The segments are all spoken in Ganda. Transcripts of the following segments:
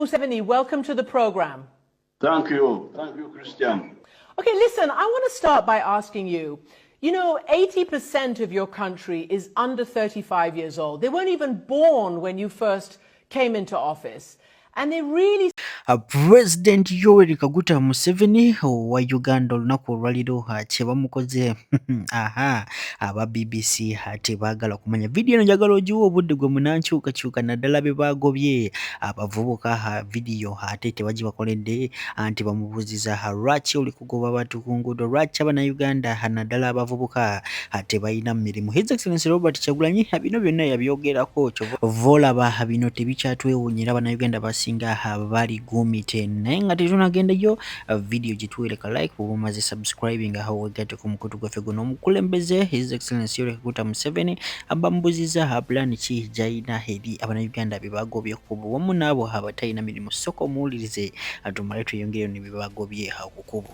Museveni, welcome to the program. Thank you. Thank you, Christian. Okay, listen, I want to start by asking you, 80% of your country is under 35 years old. They weren't even born when you first came into office. And they really President Yoweri Kaguta Museveni owa Uganda, olunaku olwaliro kye bamukoze, aha, aba BBC tebaagala kumanya. Vidiyo eno njagala ogiwa obudde gwe munankyukakyuka, naddala be bagobye abavubuka. Vidiyo ate tebagibakoledde anti bamubuuziza, lwaki oli kugoba abantu ku nguudo? Lwaki Abannayuganda, naddala abavubuka, tebalina mirimu? His Excellency Robert Kyagulanyi bino byonna yabyogerako. Kyova olaba bino tebikyatwewuunyira, Abannayuganda basinga bali gumite. Naye nga tetunagendayo, vidiyo gituwereka like bw'oba omaze subscribing aho, wegatte ku mukutu gwaffe guno. Omukulembeze His Excellency Yoweri Kaguta Museveni bamubuuzizza pulaani ki gy'alina eri Abannayuganda be bagobye ku kkubo wamu n'abo abatalina mirimu. Sooka omuwulirize, tumale tweyongereyo ne bye bagobye ku kkubo.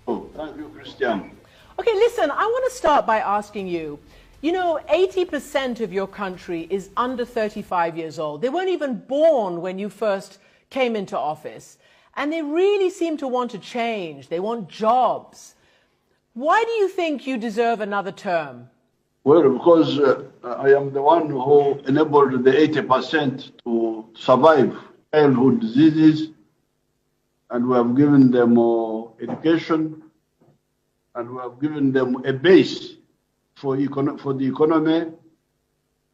Oh, thank you, Christian. Okay, listen, I want to start by asking you, 80% of your country is under 35 years old. They weren't even born when you first came into office. And they really seem to want to change. They want jobs. Why do you think you deserve another term? Well, because I am the one who enabled the 80% to survive childhood diseases, and we have given them education, and we have given them a base for the economy,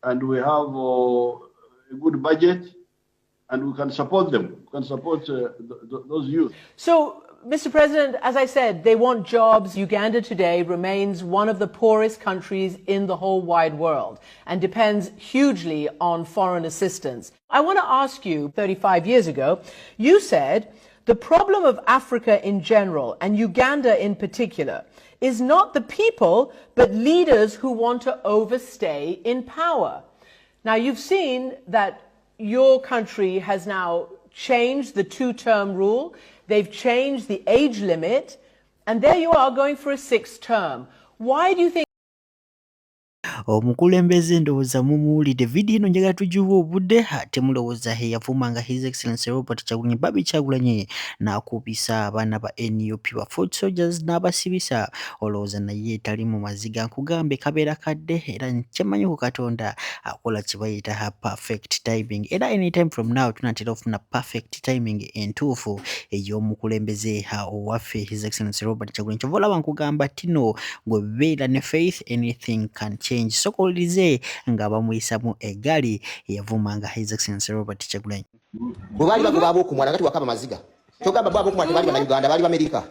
and we have a good budget, and we can support them. We can support those youth. So, Mr. President, as I said, they want jobs. Uganda today remains one of the poorest countries in the whole wide world and depends hugely on foreign assistance. I want to ask you, 35 years ago, you said the problem of Africa in general and Uganda in particular is not the people, but leaders who want to overstay in power. Now, you've seen that your country has now changed the two-term rule. They've changed the age limit, and there you are going for a sixth term. Why do you think Omukulembeze ndowooza mumuwulidde. Vidiyo eno njagala tugiwe obudde. Ate mulowooza eyavumanga His Excellency Robert Kyagulanyi Barbie Kyagulanyi n'akubisa abaana ba NUP ba foot soldiers n'abasibisa, olowooza naye tali mu maziga? Nkugambe, kabeera kadde, era nkyemanyi ku Katonda akola kye bayita perfect timing, era anytime from now tunatera okufuna perfect timing entuufu ey'omukulembeze owaffe His Excellency Robert Kyagulanyi. Kyova olaba nkugamba tino gwe beera ne faith, anything can change. Sooka owulirize nga bamuyisamu eggaali eyavumanga His Excellency Robert Kyagulanyi. Bwe baali bagoba ab'okumwala nga tiwakaba maziga, kyogamba bo ab'okumwala tebaali Bannayuganda, baali Bamerika?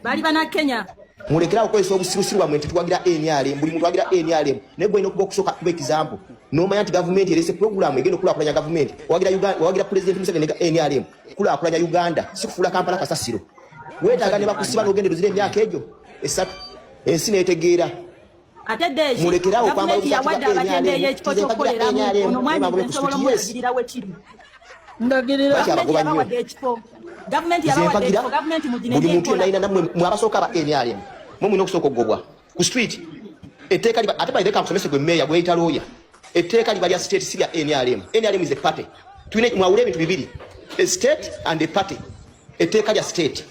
Baali Bannakenya. Mulekerawo okukozesa obusirusiru bwammwe nti tuwagira NRM. Buli muntu wagira NRM, naye gwe olina okuba okusooka kuba example n'omanya nti gavumenti erese puroguramu egenda okulaakulanya gavumenti. Wawagira Pulezidenti Museveni ne NRM kulaakulanya Uganda, si kufuula Kampala kasasiro. Weetaaga ne bakusiba n'ogenda eruzira emyaka egyo 3, ensi n'etegeera. Ate Deji, Mulekerawo okwambala gavumenti yawadde obusaati bwa abatembeeyi NRM. ekifo Nze mpagira ky'okukoleramu. NRM, Ono omwami naye gwe nsobola yes. omulagirira we kiri. Ndagirira. Lwaki Gavumenti abagoba nnyo? yabawadde ekifo, gavumenti Nze yabawadde mpagira ekifo, gavumenti buli muginenye muntu yenna enkola. Yina nammwe mwe abasooka aba NRM, mwe mulina okusooka okugobwa ku street. Etteeka liba ate baireka nkusomese gwe meeya gweyita lawyer, etteeka liba lya state, si lya NRM. NRM is a party. Tulina mwawule ebintu bibiri, a state and a party. Etteeka lya state.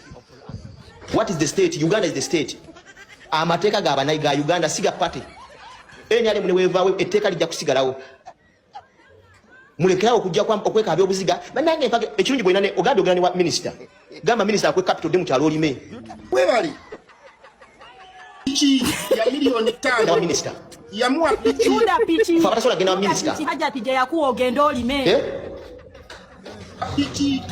What is the state? Uganda is the state. Amateeka ga banayi ga Uganda, si ga party. NRM ne weevaawo, etteeka lijja kusigalawo. Mulekerawo okujja okwekaabya obuziga. Bannange, empage ekirungi bwolina ogambye ogenda ne wa minisita, gamba minisita akwe capital dde mu kyalo olime. Webali piki ya miliyoni Genda 5 wa minisita. Yamuwa piki. Tunda piki. Fe abatasobola genda wa Tunda minisita. piki Hajati gye yakuwa, ogende olime. Eh? Piki.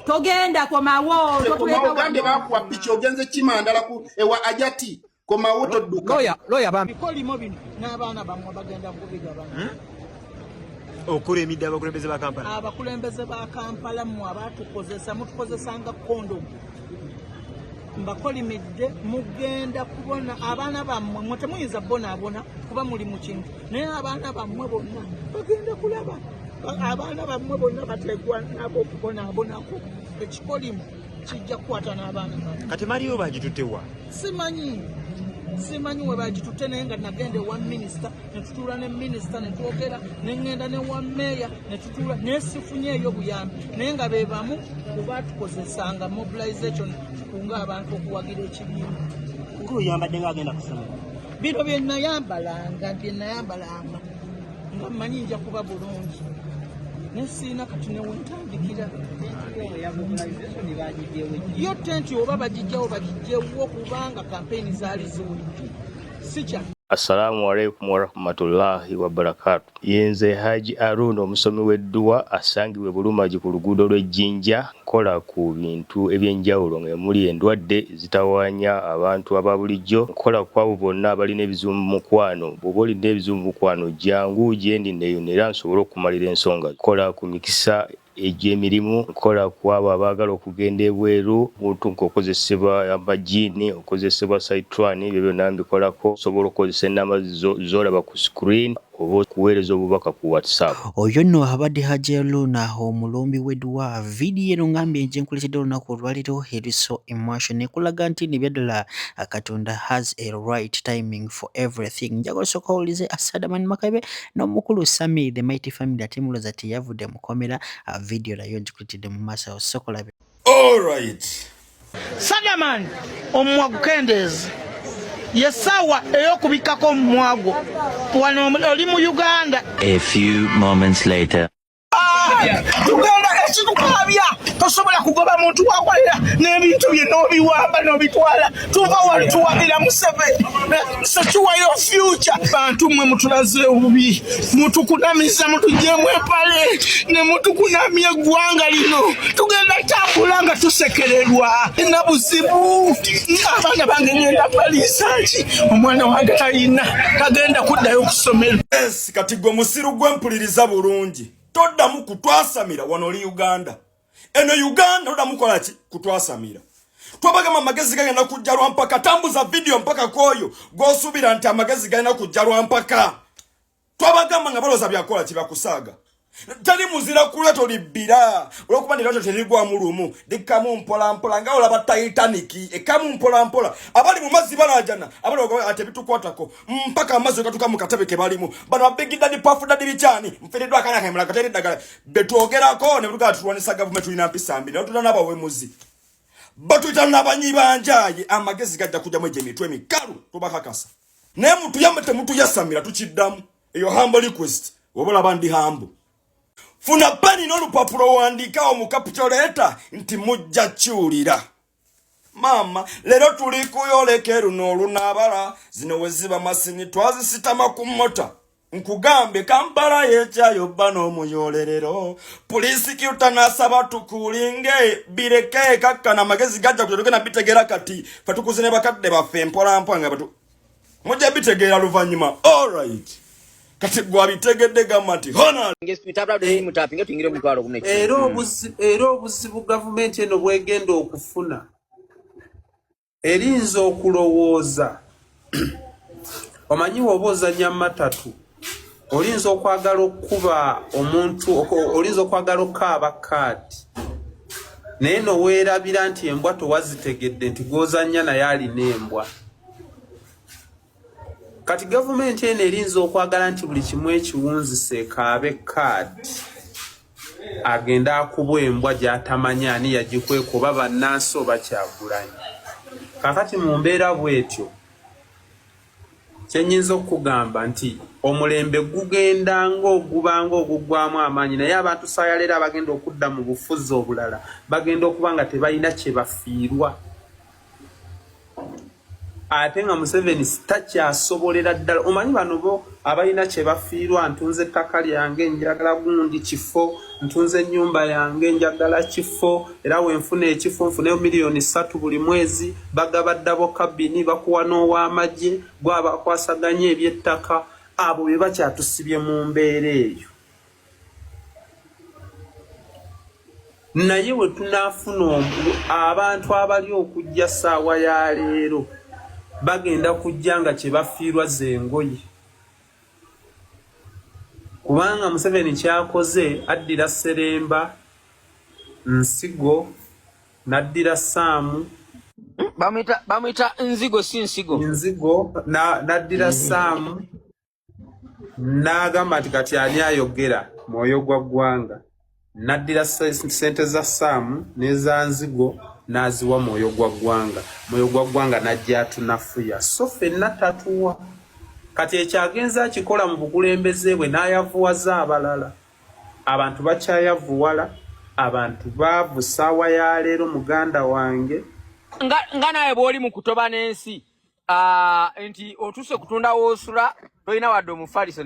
Togenda, komawo, totuleka Komawo, ogambye wano. bakuwa piki, ogenze Kimandala ku ewa Ajati, komawo, todduka. Lawyer, lawyer bambi. Bikolimo bino n'abaana bammwe bagenda kubigabana. Okulemidde abakulembeze ba Kampala. Abakulembeze ba Kampala, mmwe abatukozesa, mutukozesanga kondomu, mbakolimidde. Mugenda kubona abaana bammwe. Mwe temuyinza bonaabona kuba muli mu kintu, naye abaana bammwe bonna bagenda kulaba. Abaana bammwe bonna bateekwa nabo okubonaabonako. Ekikolimo kijja kukwata n'abaana bammwe. Kati Mariyo bagitutte wa? Simanyi. Simanyi we bagitutte, naye nga nagenda ewa minisita ne tutuula ne minisita ne twogera, ne ŋŋenda ne wa meeya ne tutuula, naye sifunyeeyo buyambi, naye nga be bamu ku baatukozesanga mobilization tukunga abantu okuwagira ekibiina. Nkulu yambadde ng'agenda kusoma. Bino bye nayambalanga, bye nayambalanga nga mmanyi nja kuba bulungi, naye siina kati newentandikira. Yo tenti oba bagijjawo, bagijjewo, kubanga kampeyini zaali ziwedde, si kya Assalamu alaikum warahmatullahi wabarakatu. Yenze Haji Aruna, omusomi w'edduwa asangibwa e Bulumagi ku luguudo lw'e Jjinja. Nkola ku bintu ebyenjawulo nga muli endwadde ezitawaanya abantu aba bulijjo. Nkola ku abo bonna abalina ebizibu mu mukwano. Bw'oba olina ebizibu mu mukwano, jangu gyendi neeyune era nsobole okumalira ensonga. Nkola ku mikisa egy'emirimu, nkola ku abo abaagala okugenda ebweru, muntu ng'okozesebwa amajiini, okozesebwa saitwani, ebyo byonna mbikolako. Osobola okukozesa ennamba z'olaba ku screen oba okuweereza obubaka ku WhatsApp. Oyo nno abadde Hajji Haruna, omulombi w'edduwa. Vidiyo eno ngambye gye nkuleetedde olunaku olwaleero eri so emotion, ekulaga nti nebyaddala Katonda has a right timing for everything. Njagala osooka owulize Asadaman Makabe n'omukulu Sami the Mighty Family, ate mulowooza teyavudde mukomera. Vidiyo nayo ngikuleetedde mu maaso awo, sooka olabe. Alright. Sadaman, omumwa gukendeeza, yessaawa ey'okubikkako omumwa gwo. Wano oli mu Uganda. A few moments later. Tugenda ekitukaabya, tosobola kugoba muntu wakolera n'ebintu bye n'obiwamba n'obitwala. Tuva wano tuwagira Museveni. Secure your future. Bantu mmwe mutulaze obubi, mutukunamiza, mutugyemu empale ne mutukunamya. Eggwanga lino tugenda tambula nga tusekererwa na buzibu. Abaana bange ngenda baliisa ki? Omwana wange talina, tagenda kuddayo ku ssomero. Yes, kati gwe musiru gwe mpuliriza bulungi, toddamu kutwasamira wano. Oli Uganda, eno Uganda, toddamu kukola ki? Kutwasamira. Twabagamba amagezi gagenda kujja lwampaka. Tambuza vidiyo mpaka kwoyo gwosuubira nti amagezi galina kujja lwampaka. Twabagamba nga balowooza byakola kibakusaaga. Tali muzira kulya tolibbira, olwokuba nirwato terigwamu lumu, likkamu mpolampola nga olaba Titanic ekamu mpolampola. Abali mu mazzi balajana, abali ate bitukwatako mpaka amazzi gatuka mu katebe ke balimu. Bano ba Big Daddy, Puff Daddy, bikyani nfiriddwa akaana kemula kateri ddagala betwogerako ne butugala tulwanisa gavumenti. Tulina mpisa mbi naye tulina n'abawemuzi batuyita n'abanyi banjaye. Amagezi gajja kujjamu egyo emitwe emikalu, tubakakasa. Naye mutuyambe, temutuyasamira. Tukiddamu eyo humble request. Oba olaba ndi humble, funa peni n'olupapula owandiikawo mu capital letter nti mujja kiwulira. Maama, leero tuli kuyoleka luno olunaabala. Zino we ziba masini twazisitama ku mota. Nkugambe Kampala yekyayo bba n'omuyolerero. Pulisikuta n'asaba tukulinge bireke kakkana. Amagezi gajja kuja, tugenda bitegeera. Kati fe tukuze ne bakadde baffe mpolampola nga batu mujja bitegeera luvannyuma. Alright, kati gwabitegedde, gamba nti hona. Era obuzibu gavumenti eno bwegenda okufuna, erinza okulowooza, omanyi woba ozanya matatu, olinza okwagala okukuba omuntu, olinza okwagala okukaaba kaadi, naye noweerabira nti embwa towazitegedde nti gwozanya naye alina embwa. Kati gavumenti eno erinza okwagala nti buli kimu ekiwunzise ekaabe kaadi, agende akubwa embwa gy'atamanyi ani yagikweka, oba bannansi oba Kyagulanyi. Kakati mu mbeera bw'etyo, kyenyinza okukugamba nti omulembe gugenda ng'ogubanga oguggwamu amaanyi, naye abantu saayaleero abagenda okudda mu bufuzi obulala bagenda okuba nga tebalina kye bafiirwa, ate nga Museveni takyasobolera ddala. Omanyi bano bo abalina kye bafiirwa: ntunze ettaka lyange, njagala gundi kifo, ntunze ennyumba yange, njagala kifo, era wenfuna ekifo nfuneyo miliyoni 3 buli mwezi. Bagaba double cabin, bakuwa n'ow'amagye gwabakwasaganya ebyettaka. Abo be bakyatusibye mu mbeera eyo, naye bwe tunaafuna abantu abali okujja ssaawa ya leero, bagenda kujja nga kye bafiirwa z'engoye, kubanga Museveni kyakoze, addira Seremba nsigo n'addira Saamu. Bamuyita bamuyita Nzigo, si Nsigo. Nzigo n'addira Saamu n'agamba nti kati ani ayogera mwoyo gwa ggwanga, n'addira ssente za Saamu n'eza Nzigo n'aziwa mwoyo gwa ggwanga. Mwoyo gwa ggwanga n'ajja atunafuya, so ffenna tatuwa. Kati ekyo agenze akikola mu bukulembeze bwe n'ayavuwaza abalala. Abantu bakyayavuwala, abantu baavu ssaawa ya leero, muganda wange. Nga naawe bw'oli mu kutoba n'ensi, nti otuuse kutunda woosula, tolina wadde omufaliso.